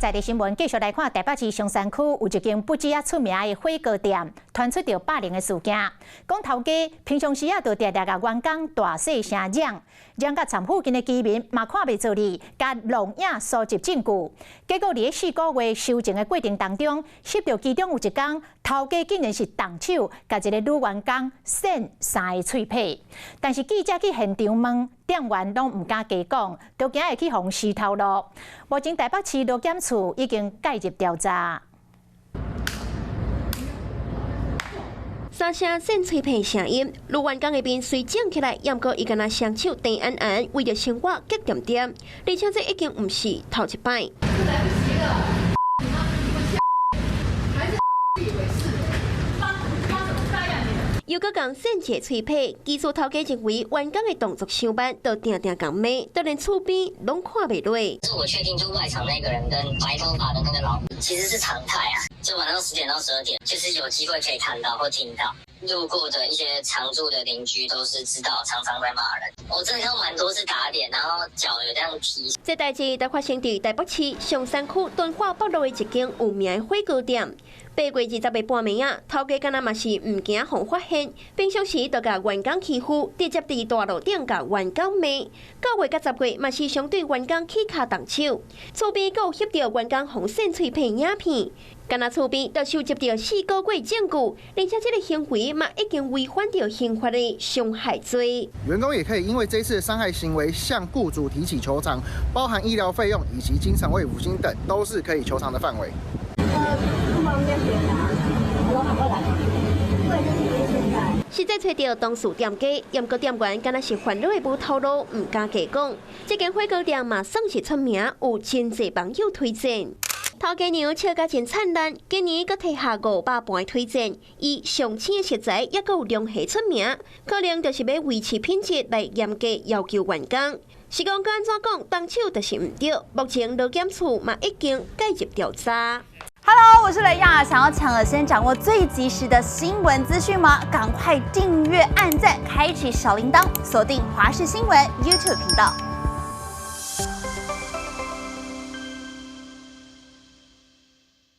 在地新聞繼續來看，台北市松山區有一間不止仔出名的火鍋店，傳出著霸凌的事件。講頭家平常時啊，就定定共員工大細聲嚷，嚷甲讒附近的居民嘛看袂做哩，共錄影收集證據。結果佇咧4個月搜證的過程當中，翕著其中有一工，頭家竟然是動手共一個女員工扇三个喙䫌。但是記者去現場問，店員攏毋敢加講，都驚會去予死頭路。目前台北市勞檢處已經介入調查。三聲扇喙䫌聲音，女員工的面雖腫起來，毋過伊敢若雙手甜絢絢，為著生活激恬恬，而且這已經毋是頭一擺。來不及了，還是自以為是，發什麼呆呀你？又閣共扇一个喙䫌，技術頭家認為員工的動作傷慢，就定定共罵，就連厝邊攏看袂落。這我確定，就外場那個人跟白頭髮的那個老，其實是常態啊。就晚上10點到12點，就是有機會可以看到或聽到路過的一些常住的鄰居都是知道，常常在罵人。我真的看到蠻多次打臉，然後腳有這樣踢。這代誌就發生佇台北市松山區敦化北路的一間有名的火鍋店。8月20日半暝仔，頭家敢若嘛是毋驚予發現，平常時就共員工欺負，直接佇大路頂共員工罵。9月佮10月嘛是常對員工起跤動手，厝邊閣有翕著員工予扇喙䫌影片，敢若厝邊就收集著4個月證據，而且這个行為嘛已經違反著刑法的傷害罪。員工也可以因為這次的傷害行為向僱主提起求償，包含醫療費用以及精神慰撫金等，都是可以求償的範圍。實際揣著當事店家，毋過店員敢若是煩惱的無頭路，毋敢加講。這間火鍋店嘛算是出名，有真濟網友推薦。頭家娘笑甲真燦爛，今年閣提下500盤推薦，以上鮮的食材，抑閣有龍蝦出名，可能就是欲維持品質來嚴格要求員工。是講閣按怎講，動手就是毋對。目前勞檢處嘛已經介入調查。 Hello，我是雷亞，想要搶了先掌握最及時的新聞資訊嗎？趕快訂閱、按讚、開啟小鈴鐺，鎖定華視新聞 YouTube 頻道。